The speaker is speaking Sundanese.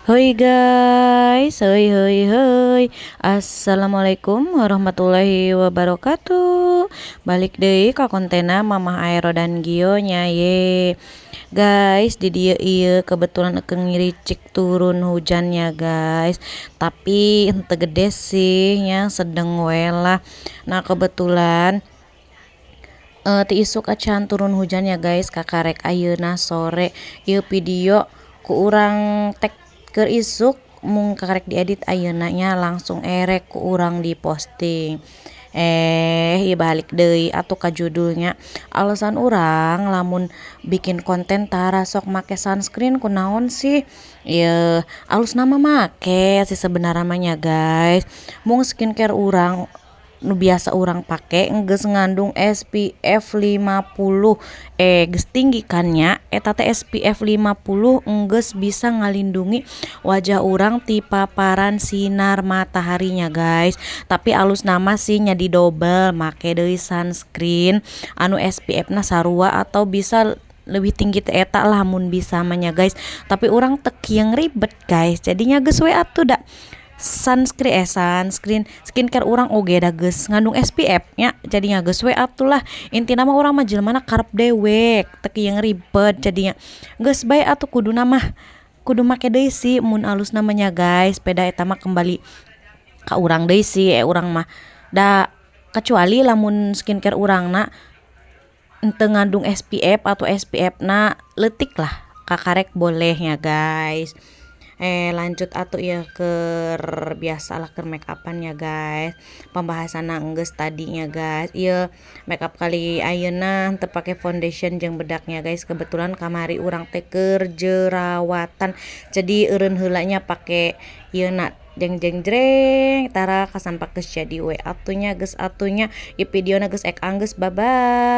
Hoi guys, hoi hoi hoi. Assalamualaikum warahmatullahi wabarakatuh. Balik deui ka kontenna Mamah Aero dan Gio nya ye. Guys, di dieu ieu kebetulan keur ngiricik turun hujannya, guys. Tapi henteu gede sih nya, sedeng we lah. Nah, kebetulan ti isuk acan turun hujan ya, guys, kakarek ayeuna sore. Ieu video ku urang tek keur isuk, mung kakarek diedit ayeuna nya, langsung erek ku urang diposting. Ieu balik deui atuh ka judulnya. Alasan urang lamun bikin konten tara sok make sunscreen kunaon sih? Ieu alusna mah make sih sebenarna mah nya, guys. Mung skincare urang nu biasa urang pake geus ngandung SPF 50, geus tinggi kan nya eta teh. SPF 50 enggeus bisa ngalindungi wajah urang ti paparan sinar mataharinya, guys. Tapi alusna mah sih nya didobel make deui sunscreen anu SPF na sarua atau bisa lebih tinggi ti eta lah, mun bisa mah nya, guys. Tapi urang teu kieng ribet, guys, jadinya geus we atuh, da sunscreen, eh, sunscreen, skincare urang oge da geus ngandung SPF nya, jadinya geus we atuh lah. Intina mah urang mah jelema karep dewek, teu kieng ribet, jadinya geus bae atuh. Kuduna mah kudu make deui sih mun alusna mah nya, guys. Beda eta mah kembali ka urang deui sih, urang mah da kecuali lamun skincare urangna henteu ngandung SPF atau SPF na leutik lah, kakarek boleh ya, guys. Lanjut atuh ieu keur biasa lah, keur make upan ya, guys. Pembahasanna enggeus tadinya, guys. Ieu make up kali ayeuna teu pake foundation jeung bedaknya, guys. Kebetulan kamari urang teh keur jerawatan, jadi eureun heula nya pake ieu na, jeng jeng jreng. Tara kasampak geus jadi we atuh nya. Geus atuh nya, ieu videona geus ek anggeus. Bye bye.